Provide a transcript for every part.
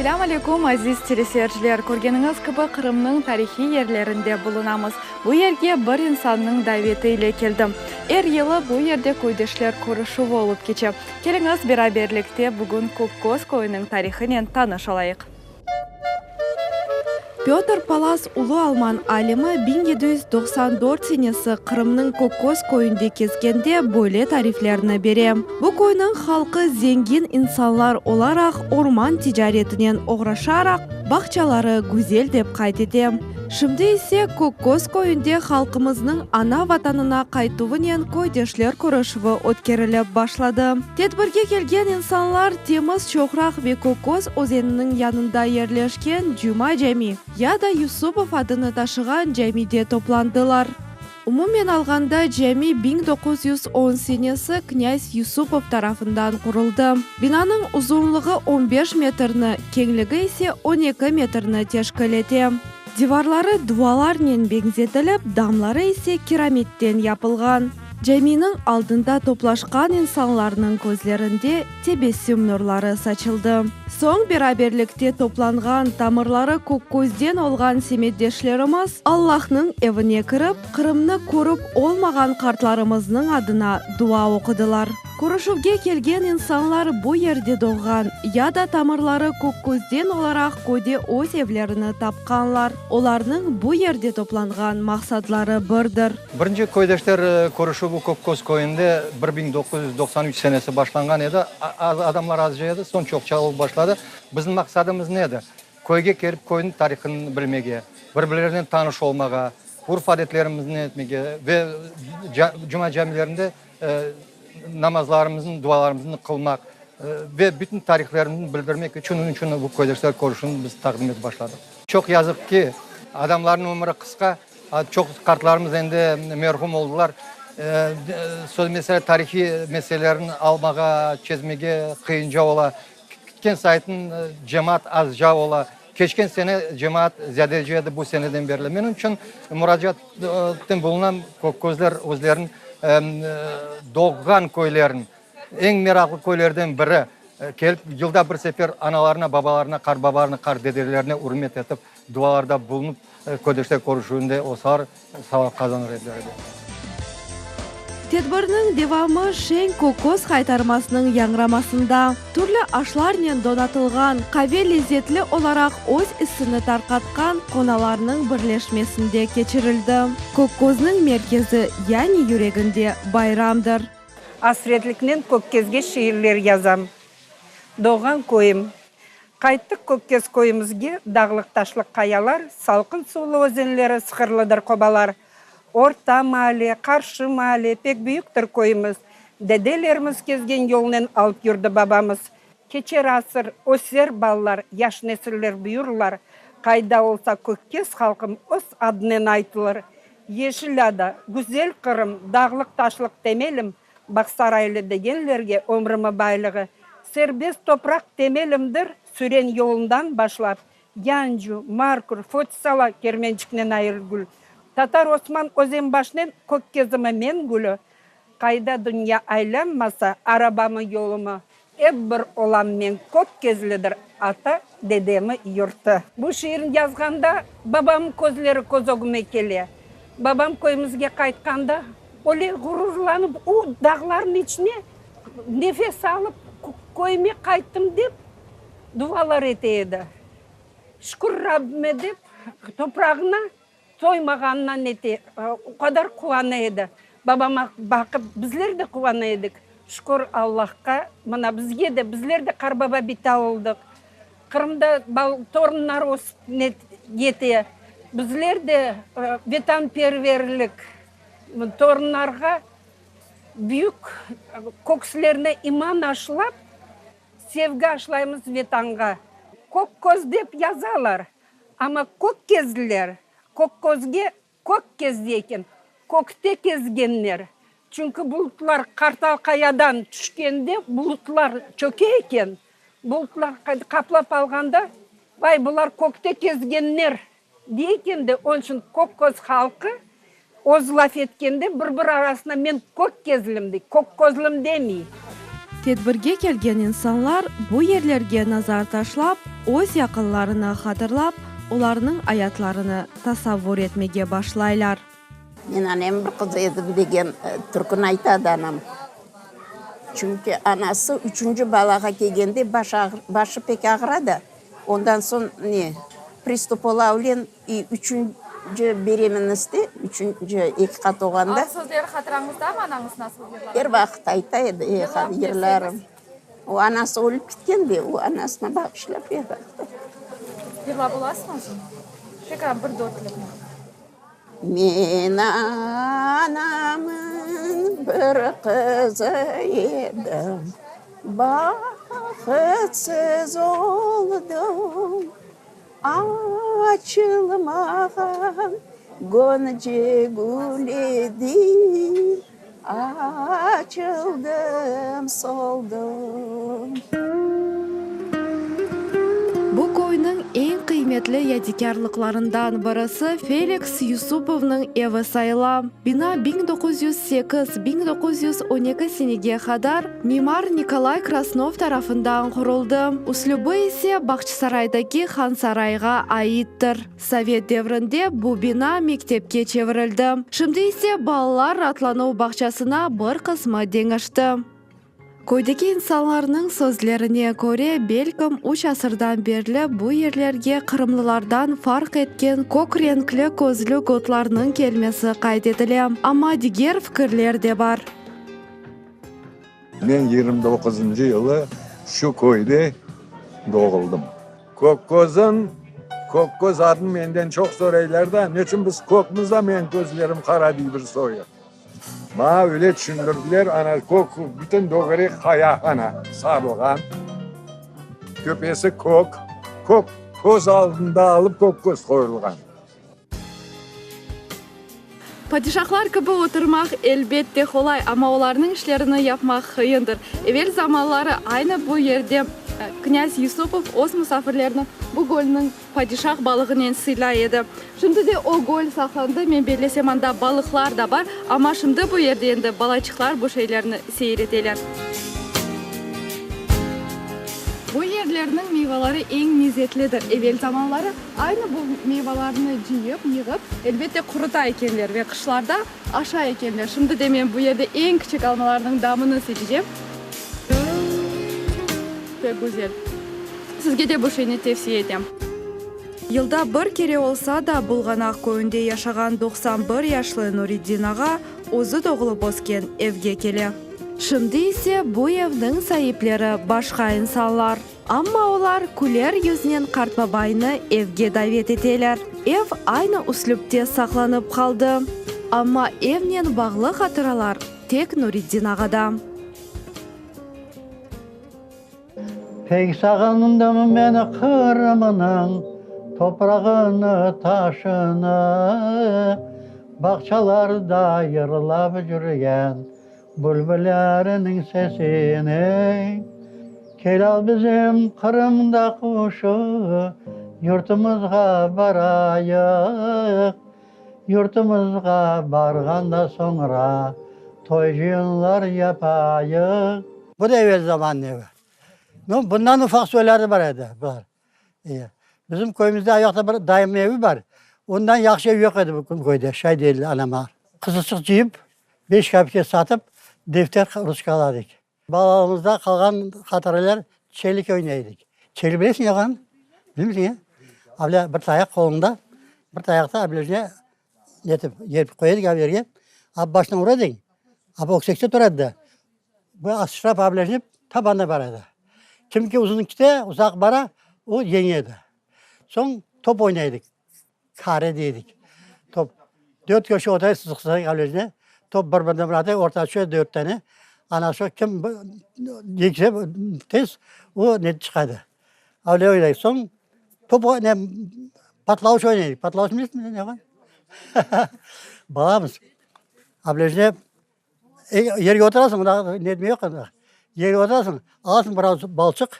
Selâm aleyküm, aziz teleseyirciler! Körgeniñiz kibi, Qırımnıñ tarihiy yerlerinde bulunamız. Bu yerge bir insannıñ daveti ile keldim. Er yılı bu yerde köydeşler körüşüvi olıp keçe. Keliñiz, beraberlikte bugün Kökköz köyüniñ tarihınen tanış olayıq. Pötr Palas ulu alman alimi 1794 senesi Qırımnıñ Kökköz köyünde kezgende böyle tariflerni bere, Bu köyniñ halqı zengin insanlar olaraq orman ticaretinen oğraşaraq, bağçaları güzel dep qayd ete. Şimdi ise Kökköz köyünde halqımıznıñ ana Vatanına qaytuvınen köydeşler körüşüvi ötkerilip başladı. Tedbirge kelgen insanlar temiz çoqraq ve Kökköz özeniniñ yanında yerleşken Cuma cami ya da Yusupov adını taşığan camide toplandılar. Umumen alğanda cami 1910 senesi knâz Yusupov tarafından quruldı. Binanıñ uzunlığı on beş metrni, keñligi ise on eki metrni teşkil ete. Divarları duvalarnen beñzetilip, damları ise kiramitten yapılğan. Caminiñ aldında toplaşqan insanlarnıñ közlerinde tebessüm nurları saçıldı. Soñ beraberlikte toplanğan, tamırları Kökközden olğan semetdeşlerimiz Allahnıñ evine kirip, Qırımnı körip olmağan qartlarımıznıñ adına dua oqudılar. Körüşüvge kelgen insanlar bu yerde doğğan ya da tamırları Kökközden olaraq köyde öz evlerini tapqanlar. Olarnıñ bu yerde toplanğan maqsadları birdir. Birinci köydeşler körüşüvi Kökköz köyünde 1993 senesi başlanğan edi. Adamlar azca edi, soñ çoqça olıp başladı. Bizim maqsadımız ne edi? Köyge kelip köyniñ tarihını bilmege, bir-birlerinen tanış olmağa, urf-adetlerimizni etmege ve cuma camilerinde namazlarımıznı, dualarımıznı qılmaq ve bütün tarihlerimizni bildirmek içün, onıñ içün bu köydeşler körüşüvini biz taqdim etip başladıq. Çoq yazıq ki, adamlarnıñ ömüri qısqa, Çoq qartlarımız endi merhum oldılar. Söz mesele tarihiy meselelerini almağa, çezmege qıyınca ola. Ketken saytın cemaat azca ola. Keçken sene cemaat ziyadece edi bu seneden berli. Menim içün muracaatten bulunam, Kökközler özleriniñ doğğan köylerin, eñ meraqlı köylerden biri, kelip yılda bir sefer analarına, babalarına, qartbabalarına, qartdedelerine ürmet etip, Dualarda bulunıp, köydeşler körüşüvinde olsalar, savap qazanır ediler edi. Tedbirniñ devamı şeñ Kökköz haytarmasınıñ yañramasında, türlü aşlarnen donatılğan, qave lezzetli olaraq öz isini tarqatqan qonalarnıñ birleşmesinde keçirildi. Kökközniñ merkezi, yani yüreginde bayramdır. Asretliknen Kökkezge şiirler yazam. Doğğan köyüm. Qayttıq Kökkez köyümizge, dağlıq-taşlıq qayalar, salqın suvlı özenleri, sıqırlıdır qobalar. Orta maale, qarşı maale, pek büyüktir köyümiz. Dedelerimiz kezgen yolnen alıp yürdi babamız. Keçer asır, öser ballar, yaş nesiller büyürlar. Qayda olsa Kökkez halqım öz adınen aytılır. Yeşil ada, güzel Qırım, dağlıq-taşlıq temelim, Bağsaraylı degenlerge ömrümi baylığı, serbest topraq temelimdir, Süren yolundan başlap, Yancu, Markur, Fotisala, Kermençiknen Ayırgül, Tatar Osman Özenbaşnen Kökkezimi men gülü, Qayda dünya aylanmasa, arabamı, yolumı, ep bir olam men Kökkezlidir ata, dedemi yurtı. Bu şiirni yazğanda babamnıñ közleri köz ögüme kele. Babam köyümizge qaytqanda, öyle ğururlanıp, o dağlarnıñ içine nefes alıp, köyüme qayttım dep, dualar ete edi. Şükür Rabbime dep, toprağına toymağanına nete, o qadar quvana edi. Babama baqıp, bizler de quvana edik. Şükür Allahqa, mına bizge de, bizler de qarbaba bita oldıq. Qırımda torunlar ösip yete. Bizler de vetanperverlik torunlarğa büyük kökslerine iman aşılap, sevgi aşılaymız Vetanğa. Kökköz dep yazalar, amma kökkezliler Kökközge Kök kezdi eken, kökte kezgenler. Çünki bulutlar Qartal qayadan tüşkende bulutlar çöke eken. Bulutlar qaplap alğanda, vay, bular kökte kezgenler, dey eken de, onıñ içün Kökköz halqı öz laf etkende bir-biri arasında men kökkezlim dey, kökkozlım demey. Tedbirge kelgen insanlar bu yerlerge nazar taşlap, öz yaqınlarını hatırlap, olarnıñ ayatlarını tasavvur etmege başlaylar. Men anem bir qız edim degen türküni aytadı anam. Çünki anası üçünci balağa kelgende baş başı pek ağıra da, ondan soñ ne, pristup ola ölen, i üçünci beremennostte, üçünci eki qat olğanda. Al sözleri hatırañızdamı, anañız nasıl yırladı? Er vaqıt ayta edi, e, yırlarım. O anası ölip ketken de, o anasına bağışlap er vaqıt. Yırlap olasıñızmı? Tekrar bir dörtlükni. Men anamıñ bir qızı edim, Bahıtsız oldım, Açılmağan gönce gül edim, Açıldım, soldım. Bu köyniñ eñ qıymetli yadikârlıqlarından birisi Feliks Yusupovnıñ evi sayıla. Bina 1908, 1912 senege qadar mimar Nikolay Krasnov tarafından quruldı, üslübi ise Bağçasaraydaki Hansarayğa aittir. Sovet devrinde bu bina mektepke çevirildi, şimdi ise balalar ratlanuv bağçasına bir qısmı deñişti. Köydeki insanlarnıñ sözlerine köre, belkim üç asırdan berli bu yerlerge qırımlılardan farq etken kök renkli közlü gotlarnıñ kelmesi qayd etile. Amma diger fikirler de bar. Men 29-ncı yılı şu köyde doğuldım. Kökközün, Kökköz adını menden çoq soraylar da, neçün biz kökmiz da, menim közlerim qara dey bir soyu. Maña öyle tüşündirdiler, ana kök, bütün dögerek qaya, ana sarılğan, töpesi kök, kök köz aldında alıp Kökköz qoyulğan. Padişahlar kibi oturmaq, elbette, qolay, amma olarnıñ işlerini yapmaq qıyındır. Evel zamanları aynı bu yerde knâz Yusupov öz musafirlerini bu gölniñ padişah balığınen sıylay edi. Şimdi de o göl saqlandı, men bellesem, anda balıqlar da bar, amma şimdi bu yerde endi balaçıqlar bu şeylerni seyir eteler. Bu yerlerniñ meyvaları eñ lezetlidir. Evel zamanları Aynı bu meyvalarnı cıyıp, yığıp, elbette, quruta ekenler ve qışlarda aşay ekenler. Şimdi de men bu yerde eñ kiçik almalarnıñ damını seçecem. Pek güzel. Sizge de bu şeyni tevsiye etem. Yılda bir kere olsa da, Bulğanaq köyünde yaşağan 91 yaşlı Nuriddin ağa özü doğulıp ösken evge kele. Şimdi ise bu evniñ saipleri başqa insanlar. Amma olar küler yüznen qartbabaynı evge davet eteler. Ev aynı üslüpte saqlanıp qaldı. Amma evnen bağlı hatıralar tek Nuriddin ağada. Pek sağındım men Qırımnıñ toprağını, taşını, Bağçalarda yırlap cürgen Bülbüllerniñ sesini. Kel al bizim Qırımda quşu, Yurtumızğa barayıq. Yurtumızğa barğanda soñra, Toy-cıyınlar yapayıq. Bu da evel zamannıñ evi. Nu, bundan ufaq soyları bar edi, bular. Bizim köyümizde ayaqta bir dayımnıñ evi bar. Ondan yahşı ev yoq edi bu köyde, şay deyler anamlar. Qızılçıq cıyıp, beş kapike satıp, defter, ruçka ala edik. Balalığımızda qalğan hatıralar, çelik oynay edik. Çelik bilesiñ ne olğanın? Bilmeysiñ, e? Avle bir tayaq qoluñda, bir tayaqta ablejne netip, yerip qoya edik av yerge, ap başına ura ediñ, ap öksekte tura edi de. Bu sıçrap ablejnip tabanına bara edi. Kimki uzun kite, uzaq bara, o yeñe edi. Soñ top oynay edik. Kare dey edik. Top. Dört köşe oturayıq sızıq sızayıq ablejne. Top bir-birine bir atayıq, ortağa tüşe dört tane. Ana şu kim yekse tez, o ne çıqadı. Avle oynayıq. Soñ top ne patlavuç oynay edik. Patlavuç bilesiñmi ne olğanın? Balamız. Ablejne Yerge oturasıñ, mında netme yoq endi. Yerge oturasıñ, alasıñ bir az balçıq,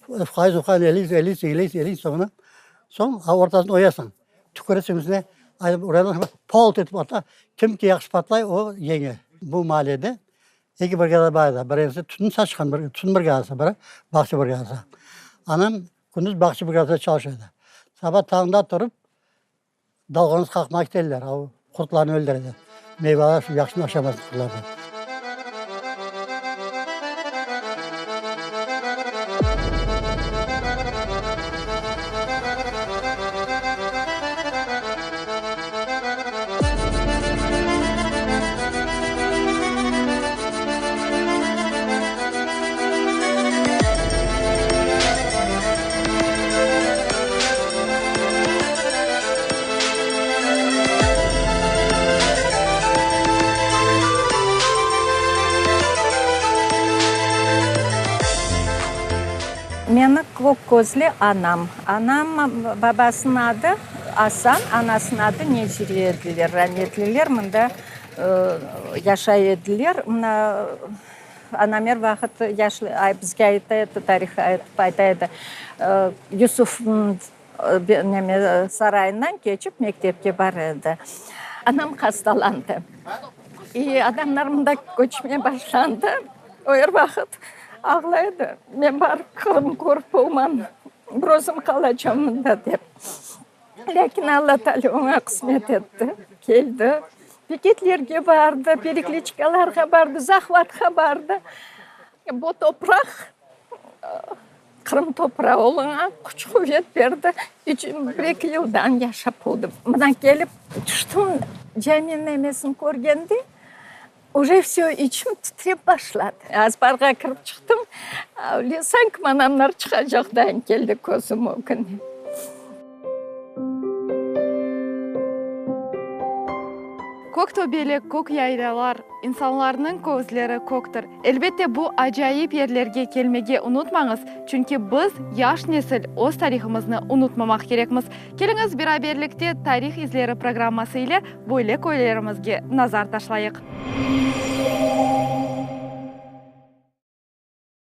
ufqaysıñ, eleysiñ, eleysiñ, eleysiñ, eleysiñ soñuna, soñ ortasını oyasıñ. Tüküresiñ üstüne, polt etip ata, kimki yahşı patlay, o yeñe. Bu maalede. Eki brigada bar edi. Birincisi tütün saçqan bir tütün brigadası, biri bağça brigadası. Anam kündüz bağça brigadasında çalışa edi. Saba tañda turıp dalğanız qaqmağa ketediler, o qurtlarnı öldüredi. Meyvalar yahşı aşamasın qurtlardan. Meni kök közlü anam. Anam babasınıñ adı Asan, anasınıñ adı Necire ediler. Rametliler mında yaşay ediler. Mına anam er vaqıt yaşlı bizge ayta edi, tarih aytıp ayta edi. Yusuf neme sarayından keçip mektepke bara edi. Anam hastalandı. İ adamlar mında köçmeye başlandı. O er vaqıt ağlay edi, men barıp Qırım körip olmam, bir özüm qalacam mında dep. Lâkin Alla Taalâ oña qısmet etti, keldi, piketlerge bardı, perekliçkalarğa bardı, zahvatqa bardı. Bu topraq, Qırım toprağı oña küç-quvet berdi, bir-eki yıldan yaşap oldı. Mına kelip tüştim, caminiñ nemesini körgende, Uje vsö, içim titrep başladı. Azbarğa kirip çıqtım, sanki manamlar çıqacaqdayın keldi közüm ögüne. Kök töbeli kök yaylalar, insanlarnıñ közleri köktir. Elbette, bu acayip yerlerge kelmege unutmañız, çünki biz, yaş nesil, öz tarihımıznı unutmamaq kerekmiz. Keliñiz, beraberlikte Tarih izleri programması ile böyle köylerimizge nazar taşlayıq.